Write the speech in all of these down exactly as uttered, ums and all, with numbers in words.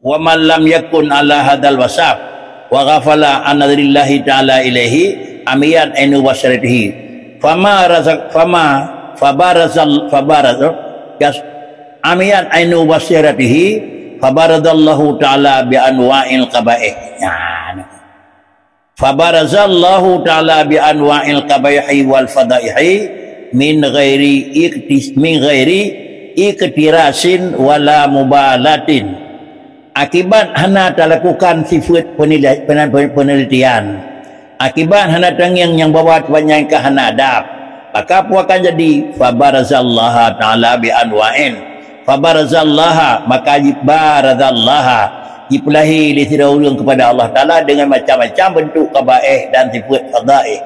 Wa man lam yakun ala hadzal wasaf wa ghafala an nadrillahi ta'ala ilaihi amiyan ainu basiratihi. Fama razaq-, fama, fabarazal, fabarazal, yas-, amiyan ainu basiratihi, fabarazallahu ta'ala bi anwa'il qabaih. Nah, fabarazallahu ta'ala bi anwa'il qabaihi wal fadaihi min ghairi iktis-, min ghairi iktirasin wala mubalatin. Akibat hana talakukan sifeuet penilai-, pena-, penelitian, akibat hana tangieng nyang bahwa Tuhan nyan ka hana adab, maka peue akan jadi? Fabarazallaha ta'ala bi anwa'in. Fabarazallaha, maka jibarazallaha, jipeulahé lé sidroe ureuëng kepada Allah Taala dengan macam-macam bentuk kabaih dan sifeuet fadaih.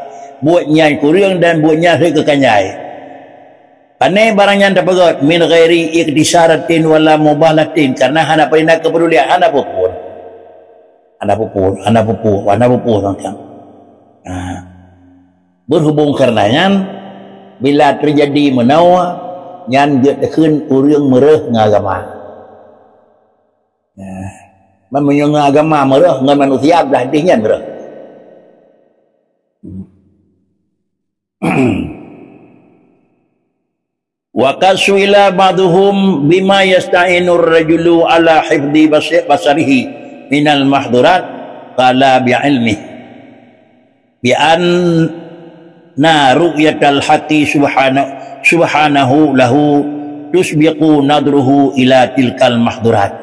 Buet nyan kureueng dan buet nyan seukeukanyai. Pane barang nyan tapeugét, min ghairi iqtisaratin wala mubalatin, karena hana pernah kepedulian, hana pupur. Hana pupur, hana pupur, hana pupur sangkang. Nah, berhubung karena nyan, bila terjadi meunoe, nyan jeuet takheun ureuëng meureuh ngon agama. Nah, meunyoe ngon agama meureuh, ngon manusia blah dih nyan meureuh. Wa qad su'ila ba'duhum bima yasta'inur rajulu ala hifdhi basi-, basarihi minal mahdhurat, qala bi ilmi, bi anna ru'yatal haqqi subhana-, subhanahu lahu tusbiqu nadruhu ila tilkal mahdhurat.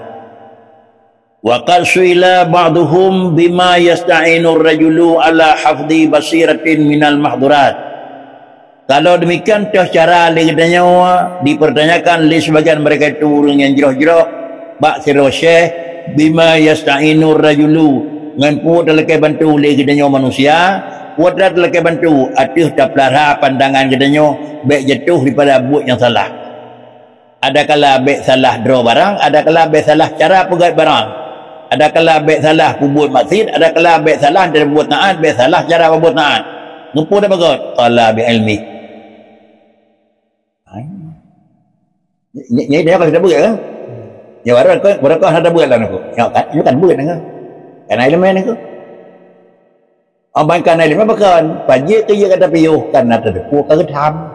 Wa qad su'ila ba'duhum bima yasta'inur rajulu ala hafdhi basiratin minal mahdhurat. Kalau demikian, toh cara lé geutanyoe dipertanyakan lé sebagian mereka itu ureuëng nyang jroh-jroh bak sidroe syekh, bima yasta'inur rajulu, ngon peue talakée bantu lé geutanyoe manusia, peue talakée bantu ateueh tapeulara pandangan geutanyoe bék jatuh daripada buet nyang salah. Adakala bék salah droe barang, adakala bék salah cara peugét barang. Adakala bék salah peubuet maksiet, adakala bék salah dari peubuet taát, bék salah cara peubuet taát. Ngeupeu dah bagot? Qala bi ilmi. Nyan, nyan, nyan kan sudah buet, kan? Nyan baru kau, baru kau sudah buet lah aku. Nyan kan, nyan kan buet aku. Kan ilmu aku. Abang kan ilmu bukan. Pajik ke iya kata piuh, kan ada depu ka geutam.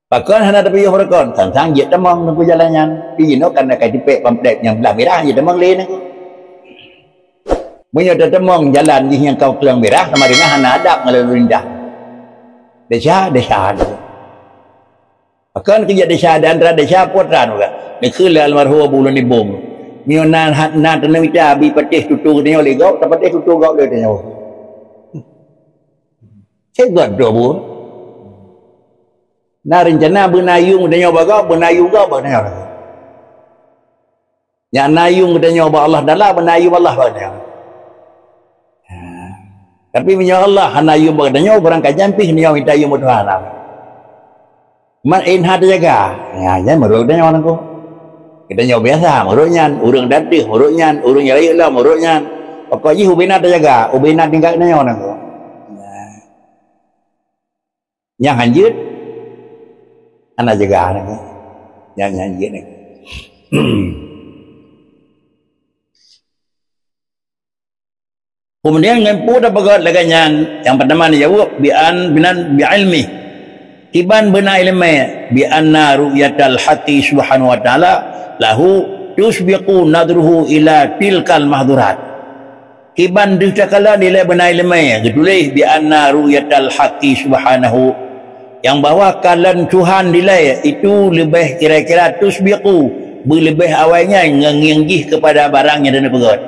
Pakon hana tapiôh rukon, sang-sang jeuet tamong teungku jalan nyan. Pih jinoe kana ka jipék pamflet nyang blah mirah jeuet tamong lé teungku. Meunyoe tatamong jalan jih nyang ka kleueng mirah, sama dengan hana adab ngon lalu lintas. Desya, desya. Pakon keujak desya, di antara desya putra nuga. Neukheun lé almarhum Abu Lôn Ibong. Meunyoe na, na taneuk mita bi patéh tutoe geutanyoe lé gob, tapatéh tutoe gob lé tanyoe. Cit gob dua buah. Na reuncana beuna yuem geutanyoe bak gob, beuna yuem gob bak geutanyoe. Nyang na yuem geutanyoe bak Allah Taala, beuna yuem Allah bak geutanyoe. Ha. Tapi meunyoe Allah hana yuem bak geutanyoe, barangkajan pih geutanyoe mita yuem bak Tuhan. Man in hana teujaga. Ya, nyan meurok geutanyoe nangku. Geutanyoe biasa meurok nyan, ureuëng datéh meurok nyan, ureuëng nyang rayeuk lom meurok nyan. Pokok jih ubena teujaga, ubena tingkat geutanyoe nangku. Nyang hanjeuet, hana jaga nangku. Nyang, nyang hanjeuet nangku. Kemudian ngon peue tapeugah lagée nyan, nyang pertama dijaweueb, bi an, binan, bi ilmi. Kiban beuna ileumé, bi anna ru'yatal haqqi subhanahu wa ta'ala lahu tusbiqu nadruhu ila tilkal mahdhurat. Kiban deuh takalon ilée beuna ileumé, geutuléh bi anna ru'yatal haqqi subhanahu, nyang bahwa kalon Tuhan dilée itu leubeh kira-kira tusbiqu, beuleubeh awai nyan ngon ngieng jih keupada barang nyang taneuk peugét.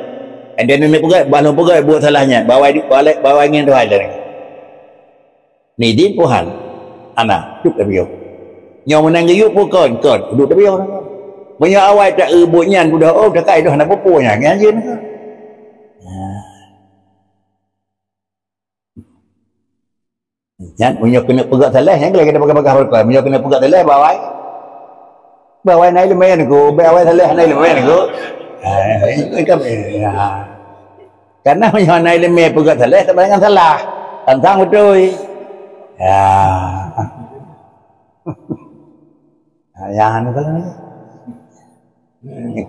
Nyang taneuk peugét, bah lôn peugét buet salah nyan, bawai, bawai, bawai ngieng Tuhan lé. Ni di Tuhan, ana, duek tapiôh. Nyoe meunan geuyue peue kon, kon, duek tapiôh. Meunyoe awai ta-, eu, buet nyan, udah, oh, takai dah na peue-peue nyan, nyan jeuet. Nah. Nyan, meunyoe keuneuk peugah salah, nyan lagée kita peugah-peugah beureukat. Meunyoe keuneuk peugah salah, bawai. Bawai na ileumé nangku, bawai salah na ileumé nangku. Ah, itu kan, ya. Karena meunyoe na ileumé peugah salah, sama dengan salah. Tantang beutôi. Ya. Ah, ya, anu kalau ni.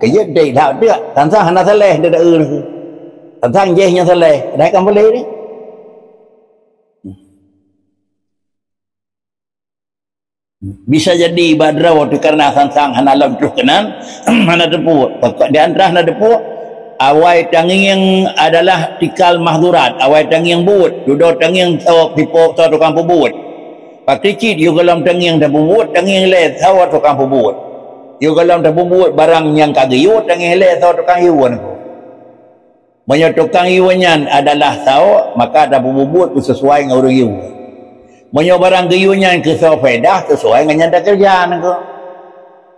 Keujeuet deh dak tiek, sang-sang hana saleh dada eu. Sang-sang jih nyang saleh, dah kan boleh ni. Bisa jadi bak droe teuh karena sang-sang hana lom troh keunan, hana teupeue. Pokok di antara hana teupeue, awai tangieng adalah tikal mahdurat, awai tangieng buet, dudoe tangieng saboh sipok saboh tukang peubuet. Pakri cit yue gohlom tangieng tapeubuet, tangieng lé saboh tukang peubuet. Yue gohlom tapeubuet barang nyang ka geuyue, tangieng lé saboh tukang yue nyan. Meunyoe tukang yue nyan adalah saboh, maka tapeubuet sisuai ngon ureuëng yue. Meunyoe barang geuyue nyan keu soe faedah, sisuai ngon nyang takeureuja nangko.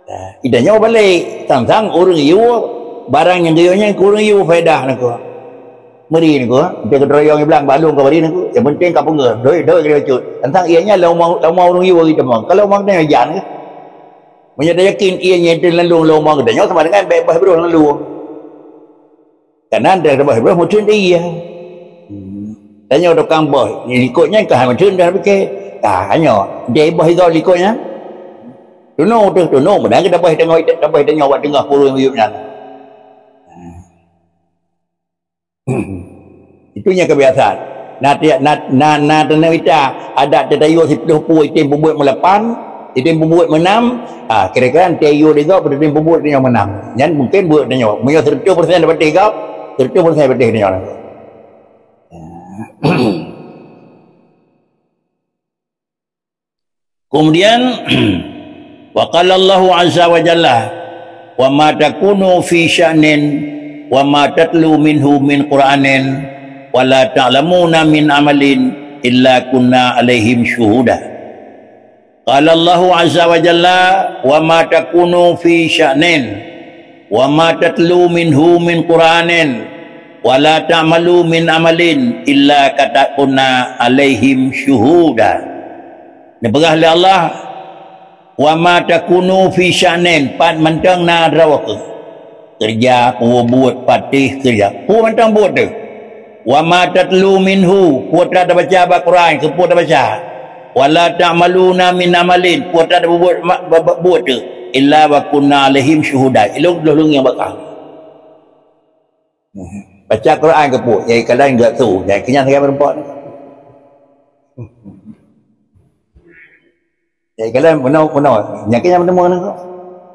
Nah, itanyoe balek, sang-sang ureuëng yue, barang nyang geuyue nyan keu ureuëng yue faedah nangko. Meuri nangko, kita keudroyong iblang balong ka meuri nangko. Yang penting ka peungeuh, doi doi kita cut. Sang-sang ianya lama lama ureuëng yue kita mong. Kalau mong kita jan ke? Meunyoe tayakin ianya itu lalu lama kita nyoe sama dengan baik bah bro lalu. Kanan dah bah bro mungkin dia. Tanya tukang boh, likot nyan ka mungkin dah fikir. Ah, hanya dia boh igau likot nyan. Tunung tu, tunung benar kita boh tengok, kita boh tengok awak tengah purun uyup nyan. Itu nyang kebiasaan. Na tiap na na na teuneu ita adat teuh tayue siploh pu item peubuet meulapan, item peubuet meunam, ah kira-kira tayue digob item peubuet nyang meunam. Nyan mungkin buet tanyoe. Meunyoe seratus persen dapat tiga, seratus persen dapat tiga nyoe. Kemudian wa qala Allahu azza wa jalla, "Wa ma takunu fi sya'nin wa ma tatlu minhu min Qur'anin wa la ta'lamuna min amalin illa kunna alaihim syuhuda." Qala Allahu azza wa jalla, "Wa ma takunu fi sya'nin wa ma tatlu minhu min Qur'anin wa la ta'malu min amalin illa katabna alaihim syuhuda." Neupeugah lé Allah, "Wa ma takunu fi sya'nin," pat mantong na droe keuh. Keureuja, peubuet, patéh, keureuja. Peue mantong buet teuh. "Wa ma tatlu minhu," peue atra tabaca bak Quran, keupeue tabaca. "Wa la ta'maluna min amalin," peue atra tabuet ma-, ba-, ba-, buet teuh. "Illa wa kunna alaihim syuhuda." Ilôn lôn nyang bakal. Baca Quran keupeue, nyang ikalan gak tu, nyang kenyang sagai meureumpok ni. Nyang ikalan meunoe, meunoe, nyang kenyang meureumpok ni.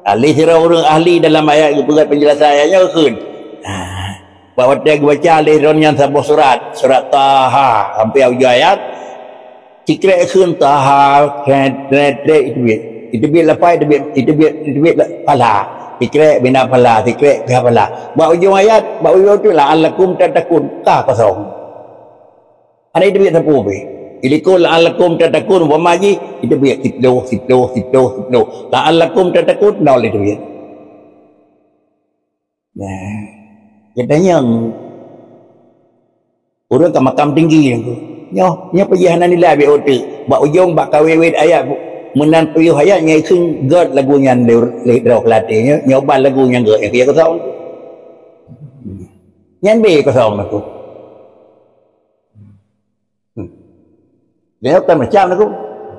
Ahli sira ureuëng ahli dalam ayat geupeugah penjelasan ayat nyoe kheun. Ah, bak watée geubaca lé droe nyan saboh surat, surat Taha, sampai ujung ayat, Sikrek kheun Taha, trét, trét, trét, iteubiet. Iteubiet lapai, iteubiet, iteubiet, iteubiet la-, pala. Sikrek bina pala, sikrek bina pala. Bak ujong ayat, bak ujong tu, "La'allakum tattaqun." Ka kosong. Hana iteubiet sapeue pih. Ilikot "La'allakum tattaqun", umpama jih, iteubiet siploh, siploh, siploh, siploh. "La'allakum tattaqun", nol iteubiet. Nah, geutanyoe ureuëng ka makam tinggi nyan tu. Nyoe, nyoe peue jih hana nilai bak oteuk. Bak ujong, bak kawét-wét ayat, meunan piôh ayat nyang ikheun gét lagu nyan lé, lé droe keu até. Nyoe, nyoe ban lagu nyang gét, nyang keu kosong. Nyan bé kosong lagu. Hmm. Dia kan macam lagu.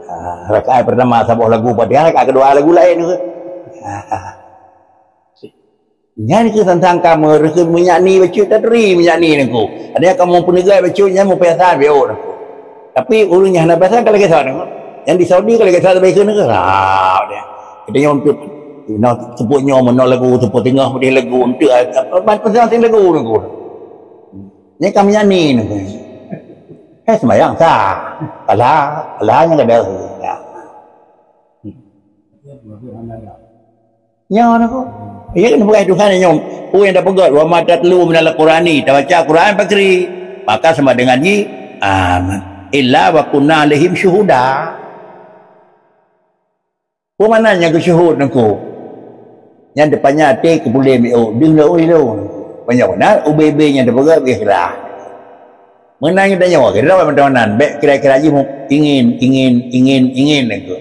Ah, rakaat pertama saboh lagu Fatihah, rakaat kedua lagu lain tu. Ah. Nyan keuh sang-sang kamoe reuseuk minyak ni bacut taturi minyak ni nangku. Ada yang kamoe peuneugai bacut nyan meupiasan beo nangku. Tapi ureuëng nyang hana piasan ka lagée sawan nangku. Yang di Saudi ka lagée sawan baikeu nangku. Ha, dia. Kita nyoe untuk, nah, sebut nyoe meunoe lagu, sebut tengah, pedih lagu, untuk, ah, apa, apa, apa, lagu nangku. Nyan ka minyak ni nangku. Eh, sembahyang sah. Alah, alah nyang ada. Ya. Nyoe nangku. Iya kan bukan Tuhan nyoe. Peue nyang tapeugah, "Wa ma tatlu minal Qur'ani," tabaca Quran pakri. Maka sama dengan ji, aman. "Illa wa kunna alaihim syuhuda." Peue makna nyang geusyuhud nangku? Nyan teupanya até keu puléh miôk, deuh lôn lôn. Banyak beuna ubé-ubé nyang tapeugah beuikhlas. Meunan geutanyoe, kira mantong nan, bék kira-kira jih mu-, ingin, ingin, ingin, ingin nangku.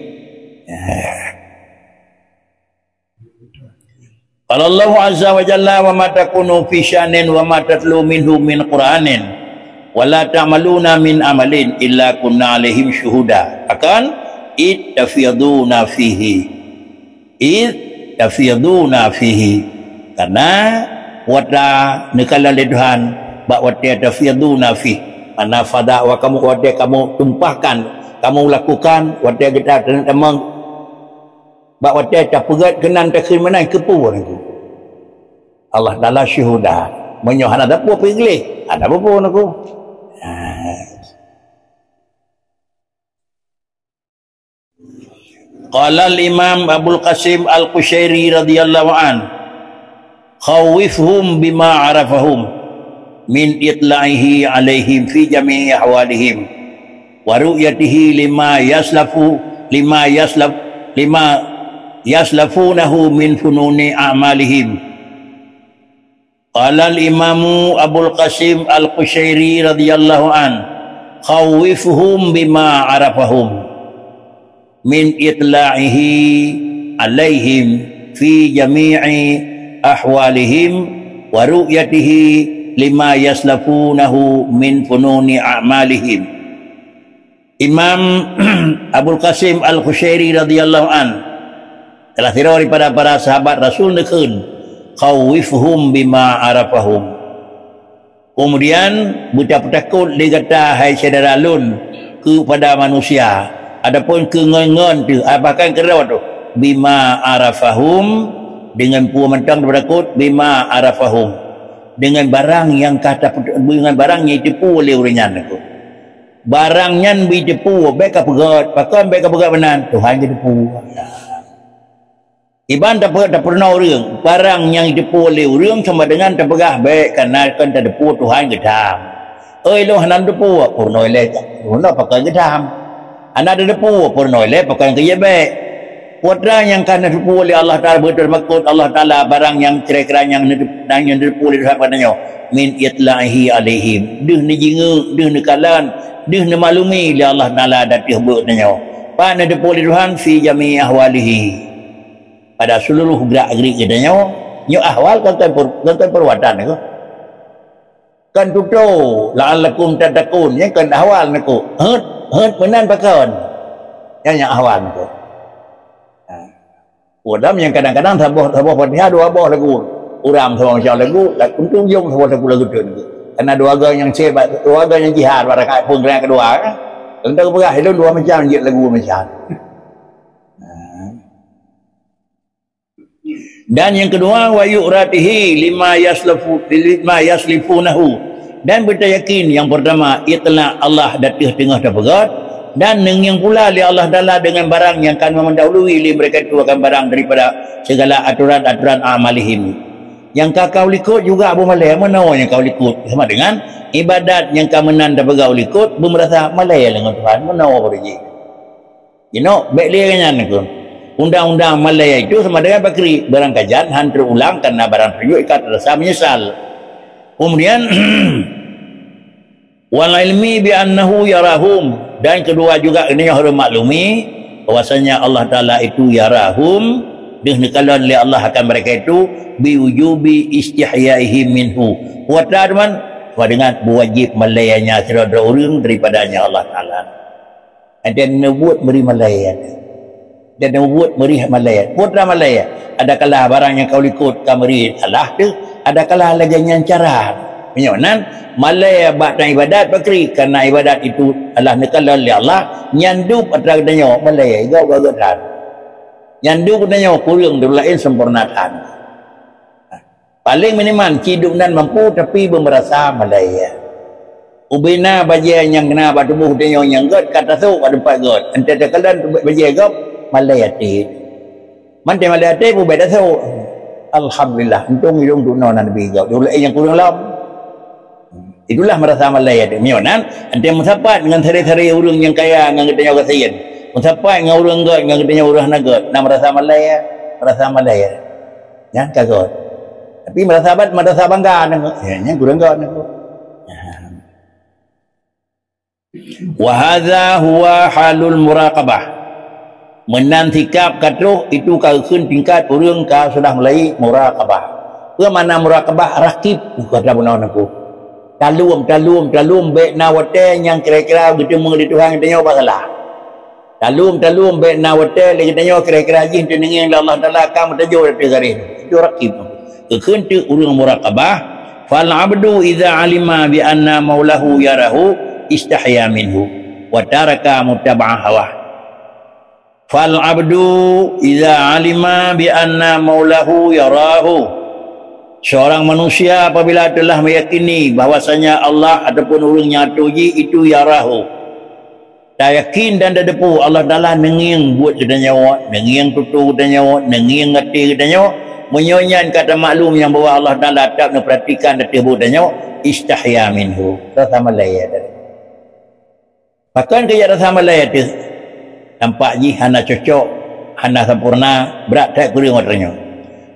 Qala Allahu azza wa jalla, "Wa ma takunu fi sya'nin wa ma tatlu minhu min Qur'anin wa la ta'maluna min amalin illa kunna alaihim syuhuda." Akan id tufiduna fihi. Id Tafiduna fihi. Karena watée neukalon lé Tuhan bak watée tafiduna fih. Mana fada wa kamu, watée kamu tumpahkan, kamu lakukan, watée gata teumang bak watée tapeugét keunan takheun meunan keupeue nangku. Allah Taala syuhuda. Meunyoe hana tapeue pih gleh, hana peue nangku. Ha. Qala al-Imam Abul Qasim Al-Qushairi radhiyallahu an, "Khawwifhum bima arafahum min itla'ihi 'alaihim fi jami'i ahwalihim wa ru'yatihi lima yaslafu, lima yaslaf, lima yaslafunahu min fununi a'malihim." Qala al-Imamu Abul Qasim Al-Qushairi radhiyallahu an, "Khawwifhum bima arafahum min itla'ihi 'alaihim fi jami'i ahwalihim wa ru'yatihi lima yaslafunahu min fununi a'malihim." Imam Abul Qasim Al-Qushairi radhiyallahu an, salah sidroe daripada para sahabat Rasul, neukheun, "Khawwifhum bima arafahum." Kemudian, beutapeutakot lé gata, hai syedara lôn, keupada manusia, ataupun keu ngon-ngon teuh, ah, bahkan keudroe teuh, "bima arafahum," deungon peue mantong tapeutakot, "bima arafahum," deungon barang nyang ka tapeu-, deungon barang nyang jiteupeue lé ureuëng nyan. Barang nyan jiteupeue, bék kapeugét, pakon bék kapeugét meunan, Tuhan jiteupeue. Iban tapeu-, tapeurunoe ureuëng, barang nyang jiteupeue lé ureuëng sama dengan tapeugah bék, kana kon tateupeue Tuhan geutam. Oi, lôn hana tateupeue, peurunoe lé, peurunoe pakon geutam. Hana tateupeue, peurunoe lé pakon keu jih bék. Peue nyang ka neuteupeue lé Allah Taala, beuteumakot Allah Taala barang nyang kira-kira nyang neuteu-, nyang neuteupeue lé Tuhan geutanyoe, "min itla'ihi 'alaihim," deuh neujingeuk, deuh neukalon, deuh neumaklumi lé Allah Taala ateueh buet geutanyoe. Pat neuteupeue lé Tuhan? "Fi jami'i ahwalihi," pada seuluruh gerak-gerik geutanyoe. Nyoe ahwal kon, kon per-, kon, kon peubuatan nyoe. Kan tutoe, "la'allakum tattaqun," nyan kan ahwal nangku. Heuet, heuet meunan pakon. Nyan nyang ahwal nangku. Ha. Ureuëng nyang kadang-kadang saboh, saboh Fatihah dua boh lagu. Uram saboh macam lagu, la-, untung jong saboh lagu, lagu tu nangku. Karena dua ga nyang cek, dua ga nyang jihad, barangkapeue geurang keudua, kan? Teuntang peugah, "Ilôn dua macam jeuet lagu macam." Ha. Dan nyang keudua, "wa yu'ratihi lima yaslafu, lima yaslifunahu." Dan beutayakin, nyang peurtama, itlak Allah ateueh teungoh tapeugét, dan neungieng pula lé Allah Taala deungon barang nyang ka mendahului lé mereka itu akan barang daripada segala aturan-aturan amalihim. Nyang ka, ka u likot juga beumalée, meunoe nyang ka u likot. Sama dengan ibadat nyang ka meunan tapeugah u likot, beumeurasa malée lé ngon Tuhan, meunoe baru jih. Inok, bék lé nyan nangku. Undang-undang malée itu sama dengan pakri, barang kajan han teurulang karena barang teunyoe ka teurasa menyesal. Kemudian, "wal ilmi bi annahu yarahum," dan kedua juga ini harus maklumi bahwasanya Allah Taala itu yarahum, deuh neukalon lé Allah akan mereka itu, "bi wujubi istihyaihim minhu." Kuasa teman, kuasa dengan berwajib malée nya sidroe-droe ureuëng daripadanya Allah Taala. Ada neubuet meuri malée. Ada neubuet meuri malée. Peue teuma malée? Adakala barang nyang ka u likot ka meuri salah teuh, adakala lagée nyan cara. Meunyoe nan, malée bak tan ibadat pakri, karena ibadat itu adalah neukalon lé Allah, nyan dub atra geutanyoe malée, gok-gok that. Nyan dub geutanyoe kureueng, dub laén sempurna that. Paléng minimal, cit dub nan mampu, tapi beumeurasa malée. Ubena bajée nyang na bak tuboh tanyoe nyang gét ka tasôk bak teumpat gét. Enteuk takalon bajée gob, malée até. Mantong malée até, ubé tasôk. Alhamdulillah, untông ilông dub nan na neubi gob. Dub laén nyang kureueng lom. Itulah meurasa malée até. Meunyoe nan, enteuk meusapat ngon sari-sari ureuëng nyang kaya ngon geutanyoe gasien. Meusapat ngon ureuëng gét ngon geutanyoe ureuëng hana gét. Na meurasa malée, meurasa malée. Nyan ka gét. Tapi meurasa bat, meurasa bangga nangku. Ya, nyan kureueng gét nangku. Ya. Wa hadza huwa halul muraqabah. Meunan sikap ka troh, itu ka geukheun tingkat ureuëng ka sudah mulai muraqabah. Peue makna muraqabah? Rakib, kata bunoe nangku. Talum, talum, talum, bék na watée nyang kira-kira geuteumé lé Tuhan geutanyoe bak salah. Taleueng-taleueng bék na watée lé geutanyoe kira-kira jih teuneungieng lé Allah Taala ka meutajok ateueh garéh. Itu rakib. Keukeuen teuk ureuëng muraqabah, "Fal abdu idza alima bi anna maulahu yarahu istahya minhu wa taraka mutaba'ah hawa." "Fal abdu idza alima bi anna maulahu yarahu." Seorang manusia apabila telah meyakini bahwasanya Allah ataupun ureuëng nyang atoe jih itu yarahu, tayakin dan tadepu Allah Taala neungieng buet geutanyoe, neungieng tutoe geutanyoe, neungieng até geutanyoe, meunyoe nyan ka tamaklum nyang bahwa Allah Taala teutab neupeuratikan ateueh buet tanyoe, istahya minhu, rasa malée dari. Pakon keu jak rasa malée teuh? Tampak jih hana cocok, hana sampoereuna, brat that kureueng watée nyoe.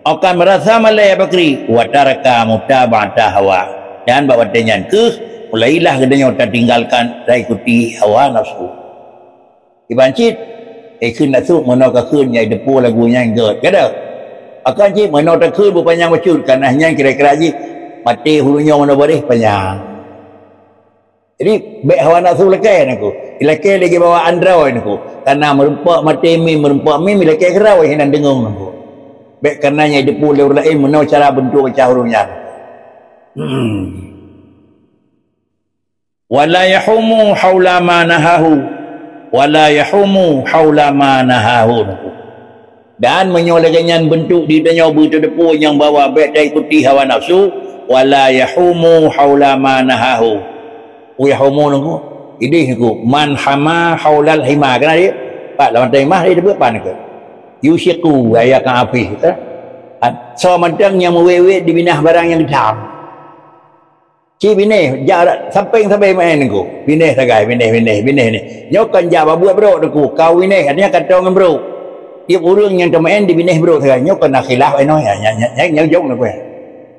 Akan meurasa malée bakri, wa taraka mutaba'ata hawa. Dan bak watée nyan keuh, mulailah geutanyoe tatinggalkan, taikuti hawa nafsu. Iban cit, eh, kheun nafsu meunoe ka kheun nyang deupue lagu nyan gét, kada? Akan cit meunoe takheun beupanyang bacut, kana nyan kira-kira jih maté hulu nyoe meunoe baréh panyang. Jadi, bék hawa nafsu lakée nangku. Ilakée lagi bawa androe nangku. Kana meureumpok maté mim, meureumpok mim, ilakée keurawe hinan deungoe nangku. Bék kana nyang ideupue lé ureuëng laén meunoe cara beuntuk cah ureuëng nyan. Hmm. "Wala yahumu haula ma nahahu. Wala yahumu haula ma nahahu." Dan meunyoe lagée nyan beuntuk di tanyoe beuteudeupue nyang bahwa bék taikuti hawa nafsu, "Wala yahumu haula ma nahahu." Uyahumu nunggu, idih nunggu, "Man hama haulal hima." Kena dia? Pak, lawan tema dia sebut apa nunggu? Yusyiku, ayah kan apih. Eh? So mantang nyang meuwét-wét di binah barang nyang geutam. Ci binéh, jak sampéng sabe maén nunggu. Binéh sagai, binéh, binéh, binéh ni. Nyoe kan jak babuet brok nunggu, kau binéh, artinya kata ngon brok. Tiep ureuëng nyang teumaén di binéh brok sagai. Nyoe kan na khilaf, eh, nyoe, nyang, nyang, nyang, nyang jong nunggu.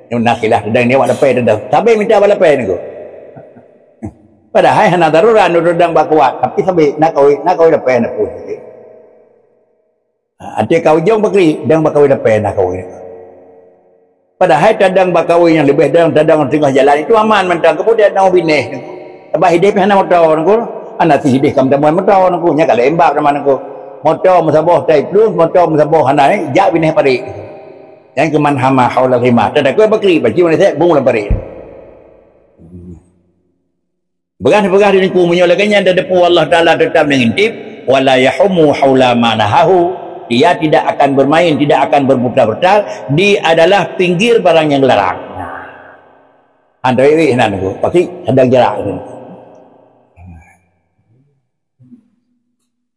Nyoe na khilaf, dan ni awak lapée teudah. Sabe minta awak lapée nunggu. Padahai hana darurat nurut dang bak kuat, tapi sabe na kawé, na kawé lapée na pun. Ha, até ka ujong bakri, dang bak kawé lapée na kawé. Padahai tadang bak kawé nyang leubeh dang tadang teungoh jalan itu aman mantong, kemudian na binéh. Sabab hidéh pih hana moto nunggu. Hana si hidéh kam damuan moto nunggu, nya ka lembab teuma nunggu. Moto meusaboh tai plus, moto meusaboh hana, eh, jak binéh parit. Nyang keuman hama haulal hima. Tadakoi bakri, baci mana saya, bung lam parit. Peugah-peugah di ningku meunyoe lagée nyan teudeupeu Allah Taala teutab mengintip, "Wala yahumu haula ma nahahu." Dia tidak akan bermain, tidak akan berputar-putar di adalah pinggir barang yang dilarang. Nah. Andai wih nan tu, pasti sedang jarak tu.